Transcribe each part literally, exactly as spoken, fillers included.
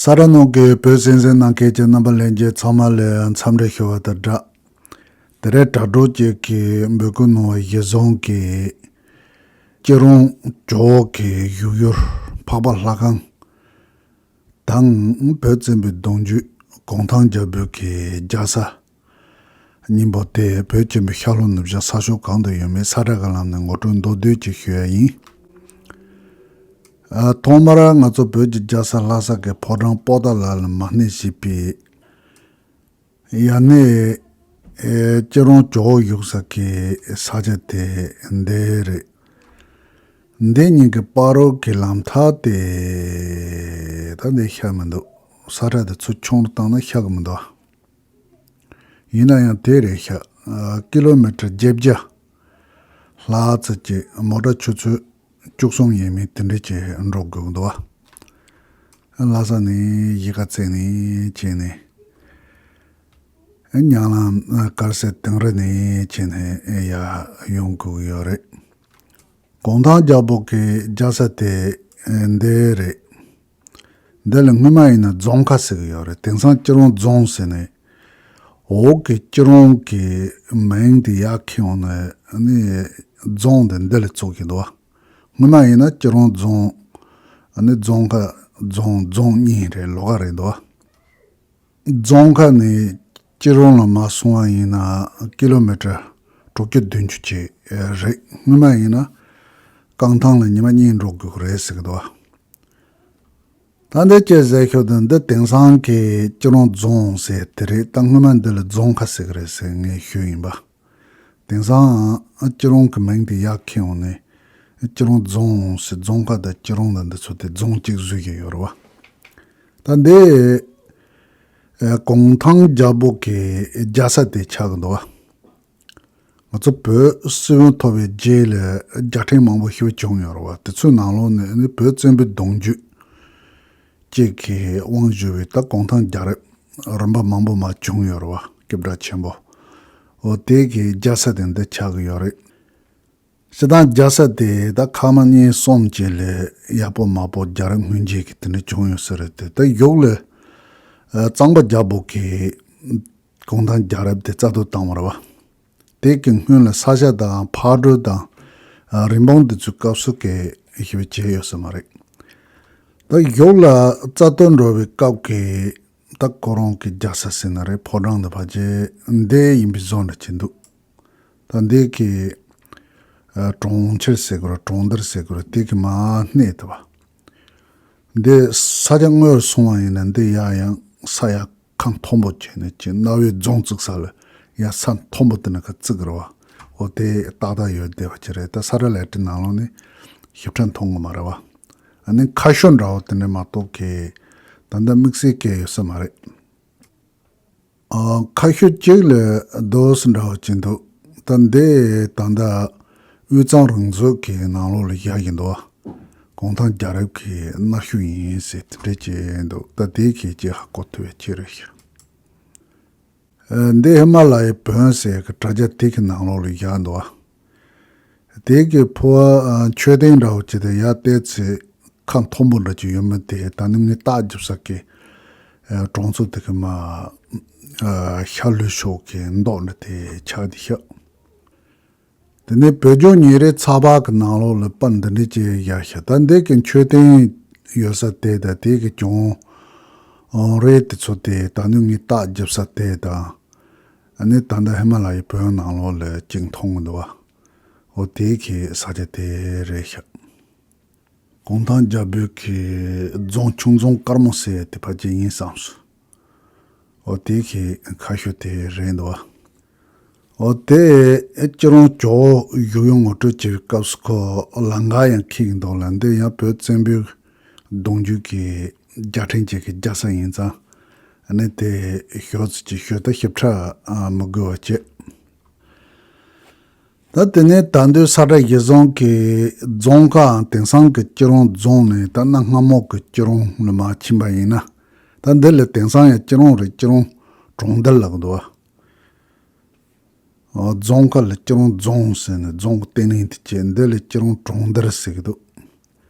ས་ར་ནང་གི་བོད་གསན་གཟིགས་གནང་མཁན་གྱི་རྣམ་པ་ལྷན་རྒྱས་ཚང་མ་ལ་འཚམས་འདྲི་ཞུ་བ་དང་སྦྲགས། དེ་རིང་དྲ་གྲོགས་ཅིག་གིས་འབོད་སྐུལ་གནང་བ་གཞིར་བཟུང་གིས། སྐྱིད་རོང་ཇོ་བོ་གི་བཞུགས་ཡུལ་འཕགས་པ་ལྷ་ཁང་དང་། བོད་བཙན་པོའི་གདུང་རྒྱུད་གུང་ཐང་རྒྱལ་པོ་གི་རྒྱལ་ས་གཉན་པོ་དེ་བོད་ཆེན་པོའི་ཤར་ལྷོ་ནུབ་བྱང་ས་ཕྱོགས་གང་དུ་ཡོད་མེད་ས་ཁྲ་གི་ལམ་ནས་ངོ་སྤྲོད་མདོར་བསྡུས་ཅིག་ཞུ་ཡ་ཡིན། ཨ། ཐོག་མར་ང་ཚོ་བོད་ཀྱི་རྒྱལ་ས་ལྷ་ས་གི་ཕོ་བྲང་པོ་ཏཱ་ལ་ལ་མ་སྣེ་བྱས་པའི་ཡ་ནས། ཨེ། སྐྱིད་རོང་ཇོ་བོ་བཞུགས་ས་གི་ས་ཆ་དེ་འདི་རེད། འདི་གཉིས་ཀྱི་བར་རོལ་གྱི་ལམ་ཐག་དེ་ད་འདི་ཤར་མི་འདུག་ས་ཁྲ་དེ་ཚུར་ཆུང་རུ་བཏང་ན་ཤར་གི་མི་འདུག་ཡིན་ན་ཡང་དེ་རེད་ཤག་ཨ། ཀི་ལོ་མི་ཊར་བརྒྱད་བརྒྱ་ལྷག་ཙམ་ཅིག་མོ་ཊ་ཆུ་ཚོད་བཅུ་གསུམ་ཡས་མས་དེ་འདྲ་ཅིག་འགྲོ་དགོས་ཀྱི་འདུག་བ། ལྷ་ས་ནས་གཞིས་ཀ་རྩེ་ནས་བྱས་ནས། ཉང་ལམ་དཀར་ཟས་དིང་རི་ནས་བྱས་ནས་ཡར་ཡོང་དགོས་ཀྱི་ཡོད་རེད། གུང་ཐང་རྒྱལ་པོ་གི་རྒྱལ་ས་དེ་འདི་རེད། འདི་ལ་སྔོན་མ་ཡིན་ན་རྫོང་ཁ་ཟེར་གྱི་ཡོད་རེད། དེང་སང་སྐྱིད་རོང་རྫོང་ཟེར་ནས། འོག་གི་སྐྱིད་རོང་གི་མིང་དེ་ཡར་ཁྱེར་འོང་ནས་ནི་རྫོང་དེ་འདི་ལ་བཙུགས་ཀྱི་འདུག་བ། སྔོན་མ་ཡིན་ན་སྐྱིད་རོང་རྫོང་། ནི་རྫོང་ཁ་རྫོང་རྫོང་གཉིས་རེད། ལོགས་ཀ་རེད་འདུག་བ། རྫོང་ཁ་ནས་སྐྱིད་རོང་ལ་མར་སོང་བ་ཡིན་ན་ཀི་ལོ་མི་ཊར་དྲུག་ཅུ་བདུན་ཅུ་ཅིག་རེད། སྔོན་མ་ཡིན་ན་རྐང་ཐང་ལ་ཉི་མ་གཉིས་འགྲོ་དགོས་ཀྱི་རེད་ཟེར་གྱི་འདུག་བ། ད་འདི་ཅི་ཟེར་ཤོག་དང་འདི་དེང་སང་གི་སྐྱིད་རོང་རྫོང་ཟེར་དེ་རེད། ད་སྔོན་མ་འདི་ལ་རྫོང་ཁ་ཟེར་གི་རེད་ཟེར་ངས་ཞུས་ཡིན་པ། དེང་སང་སྐྱིད་རོང་གི་མིང་དེ་ཡར་ཁྱེར་འོང་ནས་སྐྱིད་རོང་རྫོང་ཟེར། རྫོང་ཁ་དང་སྐྱིད་རོང་དང་འདི་ཚོ་དེ་རྫོང་གཅིག་བཟོས་ཀྱི་ཡོད་རེད་བ། ད་འདི་ཨ་གུང་ཐང་རྒྱལ་པོ་གི་རྒྱལ་ས་དེ་ཆགས་ཀྱི་འདུག་བ། ང་ཚོ་བོད་སྲིད་དབང་ཐོབ་པའི་རྗེས་ལ་རྒྱལ་ཕྲན་མང་པོ་ཞིག་བྱུང་ཡོད་རེད་བ། དེ་ཚོའི་ནང་ལོགས་ནས་ནི་བོད་བཙན་པོའི་གདུང་རྒྱུད་ཅིག་གིས་དབང་བསྒྱུར་བའི་ད་གུང་ཐང་རྒྱལ་རབས་རིམ་པ་མང་པོ་མར་བྱུང་ཡོད་རེད་བ། སྐྱིད་པྲ་ཆེན་པོ། འོ་དེ་གི་རྒྱལ་ས་དེ་འདི་ཆགས་ཀྱི་ཡོད་རེད། སྤྱིར་བཏང་རྒྱལ་ས་དེ་ད་ཁ་མ་གཉིས་གསུམ་བཅས་ལས་ཡག་པོ་མང་པོ་རྒྱལ་རབས་སྔོན་རྗེས་ཀྱི་དེ་འདྲ་བྱུང་ཡོད་ས་རེད་དེ། ད་གཞུག་ལ་ཨ་གཙང་པ་རྒྱལ་པོ་གིས་གུང་ཐང་རྒྱལ་རབས་དེ་རྩ་གཏོར་བཏང་བ་རེད་བ། དེ་གི་སྔོན་ལ་ས་ཆ་དང་ཕག་གྲུ་དང་ཨ་རི་བོང་དེ་ཚོའི་སྐབས་སུ་གི་ཞེ་པོ་བྱས་ཡོད་ས་མ་རེད། ད་གཞུག་ལ་རྩ་གཏོར་འགྲོ་བའི་སྐབས་ཀྱི་ད་ཁོ་རང་གི་རྒྱལ་ས་ཟེར་ན་རེད། ཕོ་བྲང་འདི་ཕལ་ཆེར་འདི་ཡིན་པའི་བཟོ་འདྲ་ཅིག་འདུག་ད་འདི་གི་ཨ་གྲོང་ཁྱེར་ཟེར་དགོས་རེད། གྲོང་རྡལ་ཟེར་དགོས་རེད། དེ་གི་མར་སྣེ་དེ་བ། འདི་ས་ཆ་དངོས་སུ་སོང་བ་ཡིན་ན་འདི་ཡར་ཡང་ས་ཡ་ཁ་མཐོན་པོ་བྱས་ནས་ཅིག་གནའ་བོའི་རྫོང་བཙུགས་ས་ལ་ཡ་ས་མཐོན་པོ་དེ་ནས་ཁ་བཙུགས་རེད་བ། འོ་དེ་ཏག་ཏག་ཡོད་བསྡད་པ་ཅིག་རེད། ད་ས་ར་ལས་ཀྱི་ནང་ལོགས་ནས་ཞིབ་ཕྲ་མཐོང་གི་མ་རེད་བ། ཨ་ནི་ཁ་ཤོ་འདྲ་བོ་དེ་འདྲ་མ་གཏོགས་ཀྱི་ད་ལྟ་དམིགས་བསལ་གྱི་ཡོད་ས་མ་རེད། ཨ་ཁ་ཤོ་གཅིག་ལ་རྡོ་སི་འདྲ་བོ་ཅིག་འདུག་ད་འདི་ད་ལྟ་དབུས་གཙང་རང་བཙན་གྱི་ནང་ལོགས་ལ་བཞག་གི་འདུག་གུང་ཐང་རྒྱལ་རབས་ཀྱི་མནའ་ཤུལ་ཡིན་ཟེར་དེ་འདྲ་ཅིག་འདུག་ད་དེ་གི་ཅིག་ཧ་གོ་ཐུབ་པའི་ཅིག་རེད་ཤག་ཨ་འདི་ཧི་མ་ལ་ཡའི་བོན་ཟེར་གི་དྲ་རྒྱ་དེ་གི་ནང་ལོགས་ལ་བཞག་འདུག་བ། དེ་གི་ཕོ་བ་མཆོད་རྟེན་འདྲ་བོ་ཅིག་དེ་ཡར་བལྟས་ཚེ་ཁ་མཐོན་པོ་འདྲ་ཅིག་ཡོད་མི་དེ་ད་ནི་ངས་རྟགས་རྒྱབ་ས་གི་གྲོང་ཚོ་དེ་གི་མར་ཤར་ལྷོའི་ཕྱོགས་ཀྱི་མདོག་འདྲ་དེ་ཆགས་བསྡད་ཤག་དེ་ནས་བོད་ལྗོངས་ཉིན་རེའི་ཚགས་པར་གྱི་ནང་ལོགས་ལ་པར་འདི་འདྲ་ཅིག་བཞག་ཤག་ད་འདི་གི་མཆོད་རྟེན་ཡོད་ས་དེ་དང་དེ་གི་གྱང་རས་དེ་ཚོ་དེ་ད་ནི་ངས་རྟགས་རྒྱབ་ས་དེ་དང་། ཨ་ནི་ད་ལྟ་ཧི་མ་ལ་ཡའི་བོན་ནང་ལོགས་ལ་ཅིག་མཐོང་གི་འདུག་བ། འོ་དེ་གི་ས་ཆ་དེ་རེད་ཤག་གུང་ཐང་རྒྱལ་པོའི་གི་རྫོང་ཆུང་རྫོང་དཀར་མོ་ཟེར་དེ་ཕལ་ཆེར་ཡིན་བསམ་སོང་། འོ་དེ་གི་ཁ་ཤོ་དེ་རེད་འདུག་བ། འོ་དེ་སྤྱིར་བཏང་ཇོ་བོ་བཞུགས་ཡུལ་ངོ་སྤྲོད་བྱེད་པའི་སྐབས་སུ་ཁོ་ལམ་ཁ་ཡང་འཁེལ་གི་འདུག་ལ། འདི་ཡང་བོད་བཙན་པོའི་གདུང་རྒྱུད་ཀྱི་རྒྱལ་ཕྲན་ཅིག་གི་རྒྱལ་ས་ཡིན་ཙང་། ཨ་ནི་དེ་ཞོ་ཙི་ཅིག་ཞོ་ད་ཞིབ་ཕྲ་མི་དགོས་པ་བྱས། ད་དེ་ནས་ད་དུང་ས་ཁྲ་གཞི་བཟུང་གི་རྫོང་ཁའང་དེང་སང་གི་སྐྱིད་རོང་རྫོང་ནས་ད་གནའ་སྔ་མོ་གི་སྐྱིད་རོང་ལ་མར་ཕྱིན་པ་ཡིན་ན། ད་འདི་ལ་དེང་སང་ཡང་སྐྱིད་རོང་རེད། སྐྱིད་རོང་གྲོང་རྡལ་ལབ་ཀྱི་འདུག་བ། རྫོང་ཁ་ལ་སྐྱིད་རོང་རྫོང་ཟེར་ནས་རྫོང་གི་བརྟན་ལྷིང་དེ་བྱས། འདི་ལ་སྐྱིད་རོང་གྲོང་རྡལ་ཟེར་གྱི་འདུག་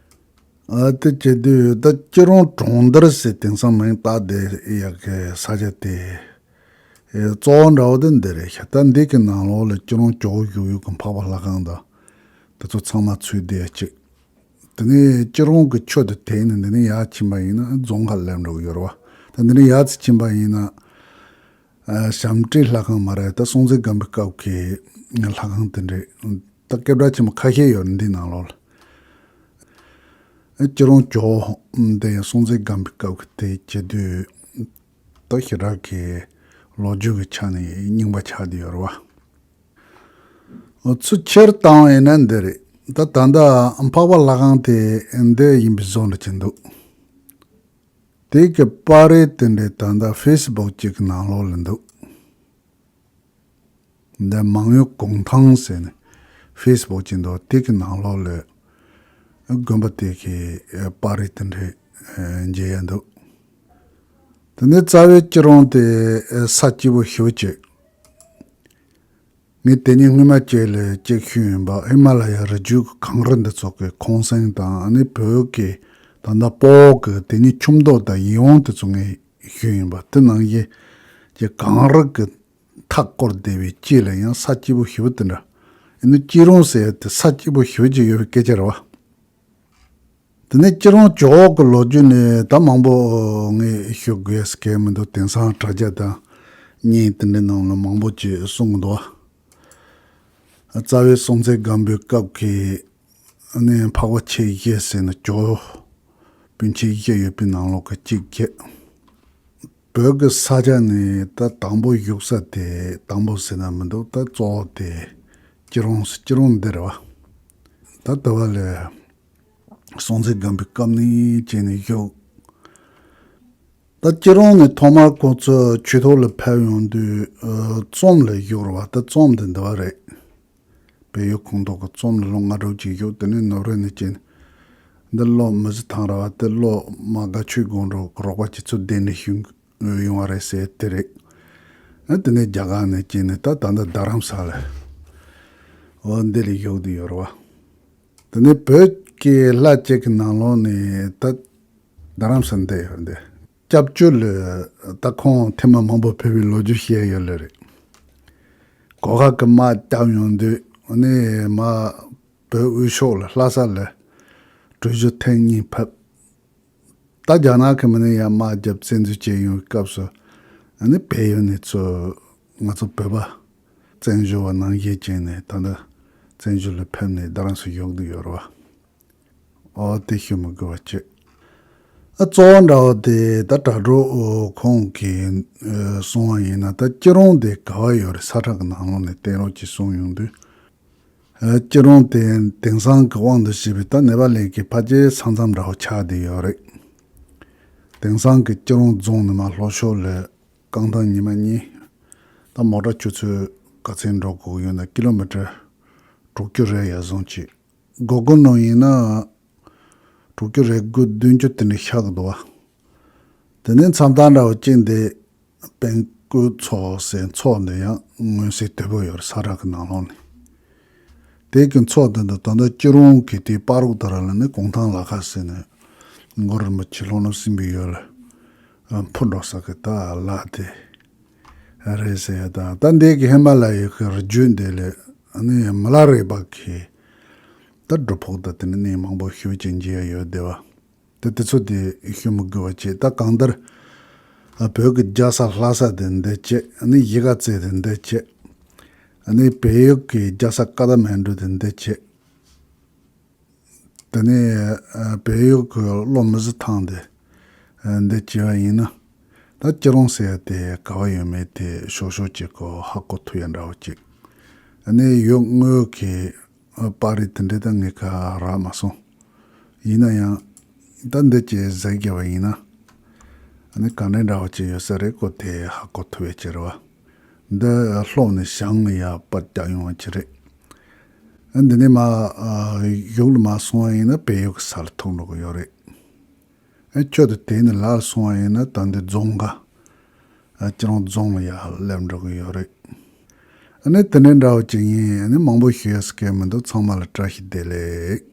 ཨ་དེ་བྱེད་དུས་ད་སྐྱིད་རོང་གྲོང་རྡལ་ཟེར་དེང་སང་མིང་བཏགས་བསྡད་ཡག་གི་ས་ཆ་དེ། ཨེ་གཙོ་བོ་འདྲ་བོ་དེ་འདི་རེད་ཤག་ད་འདི་གི་ནང་ལོགས་ལ་སྐྱིད་རོང་ཇོ་བོ་བཞུགས་ཡུལ་གྱི་འཕགས་པ་ལྷ་ཁང་དང་། དེ་ཚོ་ཚང་མ་ཚུད་བསྡད་ཅིག་དེ་ནས་སྐྱིད་རོང་གི་ཆུ་དེ་དེད་ནས་འདི་ནས་ཡར་ཕྱིན་པ་ཡིན་ན་རྫོང་ཁ་སླེབས་འགྲོ་གི་ཡོད་རེད་བ། ད་འདི་ནས་ཡར་ཙམ་ཕྱིན་པ་ཡིན་ན། ཨ་ཞབས་བྲིས་ལྷ་ཁང་མ་རེད། ད་སྲོང་བཙན་སྒམ་པོའི་སྐབས་ཀྱི་ལྷ་ཁང་དེ་འདྲས། ད་སྐད་གྲགས་ཆེན་པོ་ཁ་ཤས་ཡོད་རེད་འདི་ནང་ལོགས་ལ། ཨ་སྐྱིད་རོང་ཇོ་བོ་འདི་ཡང་སྲོང་བཙན་སྒམ་པོའི་སྐབས་ཀྱི་དེ་བྱེད་དུས། ད་ཞེ་དྲག་གི་ལོ་རྒྱུས་ཀྱི་ཆ་ནས་རྙིང་པ་ཆགས་བསྡད་ཡོད་རེད་བ། ཚུར་ཕྱིར་བཏང་བ་ཡིན་ན་འདི་རེད། ད་ད་ལྟ་འཕགས་པ་ལྷ་ཁང་དེ་འདི་ཡིན་པའི་བཟོ་འདྲ་ཅིག་འདུག་དེ་གི་པར་རིས་དེ་འདྲས་ད་ལྟ་ཕེ་སི་བུག་ཅིག་གི་ནང་ལོགས་ལ་འདུག་འདི་མང་ཡུལ་གུང་ཐང་ཟེར་ནས་ཕེ་སི་བུག་ཅིག་འདུག་དེ་གི་ནང་ལོགས་ལ་དགོན་པ་དེ་གི་པར་རིས་དེ་འདྲས་མཇལ་ཡ་འདུག་དེ་ནས་རྩ་བའི་སྐྱིད་རོང་དེ་ས་སྐྱིད་པོ་ཞེ་པོ་ཅིག་ངས་དེ་ཉིད་སྔོན་མ་བཅས་ལས་ཅིག་ཞུས་ཡིན་པ། ཧི་མ་ལ་ཡ་རི་རྒྱུད་ཀྱི་གངས་རི་འདི་ཚོ་གི་ཁོང་སེང་དང་ཨ་ནི་བོད་ཀྱི་ད་ལྟ་སྤོ་བོ་གི་དེ་ཉིད་ཁྱིམ་མདོག་དང་ཡིད་འོང་དེ་ཚོ་ངས་ཞུས་ཡིན་པ། དེ་ནང་བཞིན་གྱི་གངས་རི་གི་མཐའ་བསྐོར་བསྡད་པའི་དཀྱིལ་ལ་ཡང་ས་སྐྱིད་པོ་ཞེ་པོ་དེ་འདྲ། ཨ་ནི་སྐྱིད་རོང་ཟེར་ཡ་དེ་ས་སྐྱིད་པོ་ཞེ་པོ་ཅིག་ཡོད་པའི་སྐད་ཆ་རེད་བ། དེ་ནས་སྐྱིད་རོང་ཇོ་བོ་གི་ལོ་རྒྱུས་ནི་ད་མང་པོ་ངས་ཞུ་དགོས་ཡ་གང་མི་འདུག་དེང་སང་དྲ་རྒྱ་དང་བརྙན་དེ་འདྲའི་ནང་ལ་མང་པོ་ཅིག་གསུང་གི་འདུག་རྩ་བའི་སྲོང་བཙན་སྒམ་པོའི་སྐབས་ཀྱི་ནི་འཕགས་པ་ཆེ་བཞི་ཟེར་ནས་ཇོ་བོ་སྤུན་མཆེད་བཞི་ཡོད་པའི་ནང་ལོགས་ཀྱི་གཅིག་བྱས། བོད་ཀྱི་ས་ཆ་ནི་ད་དང་པོ་བཞུགས་ས་དེ་དང་པོ་ཟེར་ན་མི་འདུག་ད་གཙོ་བོ་དེ་སྐྱིད་རོང་སྐྱིད་རོང་འདི་རེད་བ། ད་དེ་བ་ལས། སྲོང་བཙན་སྒམ་པོའི་སྐབས་ནས་བྱས་ནས་བཞུགས། ད་སྐྱིད་རོང་ནས་ཐོག་མར་ཁོ་ཚོ་ཆོས་ཐོག་ལ་ཕེབས་ཡོང་དུས་ཨ་ཙོམ་ལ་བཞུགས་རེད་བ། ད་ཙོམ་དེ་འདི་བ་རེད། བལ་ཡུལ་ཁོངས་གཏོགས་ཀྱི་ཙོམ་ལ་ལོ་ལྔ་དྲུག་ཅིག་བཞུགས། དེ་ནས་ནུབ་ར་ནས་བྱས་ནས་འདི་ལོ་མི་ཟི་ཐང་རེད་བ། དེ་ལོ་མ་དགའ་ཆོས་དགོང་དྲོ་རོགས་པ་ཁྱེད་ཚོ་བསྡད་ནས་བཞུགས་ཡོང་བ་རེད་ཟེར་དེ་རེད། ཨ་དེ་ནས་རྒྱ་གར་ནས་བྱས་ནས་ད་ད་ལྟ་རྡ་རམ་ས་ལ་འོ་འདི་ལ་བཞུགས་བསྡད་ཡོད་རེད་བ། དེ་ནས་བོད་ཀྱི་ལྷ་གཅིག་གི་ནང་ལོགས་ནས་ད་རྡ་རམ་ས་འདི་ཡོད་འདི། སྐྱབས་བཅོལ་ལ་ད་ཁོང་ཐེངས་མ་མང་པོ་ཕེབས་པའི་ལོ་རྒྱུས་བཤད་ཡོད་ལེ་རེད། གོ་ཁ་གི་དམག་བརྒྱབ་ཡོང་དུས་ཨ་ནི་མ་བོད་དབུས་ཕྱོགས་ལ་ལྷ་ས་ལ་གྲུ་བཞི་ཐེངས་གཉིས་ཕེབས། ད་རྒྱ་ནག་གི་མི་ནི་ཡང་དམག་རྒྱབ་བཙན་འཛུལ་བྱས་ཡོང་བའི་སྐབས་སུ་ཨ་ནི་བལ་ཡུལ་ནས་ཚུར་ང་ཚོ་བོད་པ་བཙན་བྱོལ་བ་ནང་བཞིན་བྱས་ནས་ད་ལྟ་བཙན་བྱོལ་ལ་ཕེབས་ནས་རྡ་རམ་སུ་བཞུགས་བསྡད་ཡོད་རེད་བ། ཨོ་དེ་ཞུ་མི་དགོས་པ་བྱས། ཨ་གཙོ་བོ་འདྲ་བོ་དེ་ད་དྲ་གྲོགས་ཁོང་གིས་ཨ་གསུང་བ་ཡིན་ན་ད་སྐྱིད་རོང་དེ་ག་བ་ཡོད་རེད་ས་ཁྲ་གི་ནང་ལོགས་ནས་བསྟན་རོགས་ཀྱིས་གསུངས་ཡོང་དུས། ཨ་སྐྱིད་རོང་དེ་དེང་སང་གི་དབང་དུ་བྱས་པའི་ད་ནེ་པ་ལན་གྱི་ཕལ་ཆེར་ས་མཚམས་འདྲ་བོ་ཆགས་བསྡད་ཡོད་རེད། དེང་སང་གི་སྐྱིད་རོང་རྫོང་ནས་མར་ལྷོ་ཕྱོགས་ལ་རྐང་ཐང་ཉི་མ་གཉིས། ད་མོ་ཊ་ཆུ་ཚོད་ག་ཚོད་འགྲོ་དགོས་ཡོད་ན་ཀི་ལོ་མི་ཊར་དྲུག་ཅུ་རེ་ཡར་སོང་ཅིག་སྒོ་རྒོ་ནང་ཡིན་ན་དྲུག་ཅུ་རེ་དགུ་བདུན་ཅུ་དེ་འདྲ་ཤར་གི་འདུག་བ། དེ་ནས་མཚམས་ཐང་འདྲ་བོ་གཅིག་འདི་དཔལ་སྐུ་མཚོ་ཟེར་མཚོ་འདི་ཡང་མངོན་གསལ་དོད་པོ་ཡོད་རེད་ས་ཁྲ་གི་ནང་ལོགས་ནས། དེ་གི་མཚོ་འདི་འདི་ད་ལྟ་སྐྱིད་རོང་གི་དེའི་བར་རོགས་དེ་ར་ལ་ནི་གུང་ཐང་ལ་ཁ་ཟེར་ནས་མགོ་རིན་པོ་ཆེ་ལྷོ་ནུབ་སྲིན་པོའི་ཡུལ་ལ་འཕུར་འགྲོ་ས་གི་ད་ལ་དེ་རེད་ཟེར་ཡ་དང་ད་འདི་གི་ཧི་མ་ལ་ཡའི་གི་རི་རྒྱུད་འདི་ལས་ནི་མི་ལ་རས་པ་གི་ད་སྒྲུབ་ཕུག་དང་དེ་ནི་གནས་མང་པོ་ཞེ་ཅིག་མཇལ་ཡ་ཡོད་བསྡད་བ། དེ་དེ་ཚོ་དེ་ཞུ་མི་དགོས་པ་བྱས་ད་གང་ལྟར་ཨ་བོད་ཀྱི་རྒྱལ་ས་ལྷ་ས་དེ་འདི་བྱས་ཨ་ནི་གཞིས་ཀ་རྩེ་དེ་འདི་བྱས་ཨ་ནི་བལ་ཡུལ་གྱི་རྒྱལ་ས་ཀ་ཐ་མན་ཌུ་དེ་འདི་བྱས་དེ་ནས་ཨ་བལ་ཡུལ་གྱི་གློ་མི་ཟི་ཐང་དེ་ཨ་འདི་བྱས་པ་ཡིན་ན་ད་སྐྱིད་རོང་ཟེར་ཡ་དེ་ག་བ་ཡོད་མེད་དེ་ཤོག་ཤོག་ཅིག་གོ་ཧ་གོ་ཐུབ་ཡ་འདྲ་བོ་ཅིག་ཨ་ནི་ཡུལ་དངོས་ཀྱི་ཨ་པར་རིས་དེ་འདྲའི་ད་ངས་ག་རག་མ་སོང་། ཡིན་ན་ཡང་ད་འདི་ཅིག་གཟིགས་རྒྱབ་པ་ཡིན་ན་ཨ་ནི་ག་འདྲའི་འདྲ་བོ་ཅིག་ཡོད་ས་རེད་གོ་དེ་ཧ་གོ་ཐུབ་ཡ་ཅིག་རེད་བ། འདི་ལྷོ་ནས་བྱང་ལ་ཡ་པར་རྒྱག་ཡོང་བ་ཅིག་རེད། ཨ་འདི་ནས་མར་ཨ་གཞུག་ལ་མར་སོང་བ་ཡིན་ན་བལ་ཡུལ་གྱི་ས་ལ་ཐུག་འགྲོ་གི་ཡོད་རེད། ཨ་ཁྱོད་དེ་དེ་ནས་ལར་སོང་བ་ཡིན་ན་ད་འདི་རྫོང་ཁ་ཨ་སྐྱིད་རོང་རྫོང་ལ་ཡར་སླེབས་འགྲོ་གི་ཡོད་རེད། ཨ་ནི་དེ་འདྲའི་འདྲ་བོ་ཅིག་ཡིན། ཨ་ནི་མང་པོ་ཞུ་ཡ་ཟེར་མཁན་མི་འདུག་ཚང་མ་ལ་བཀྲ་ཤིས་བདེ་ལེགས།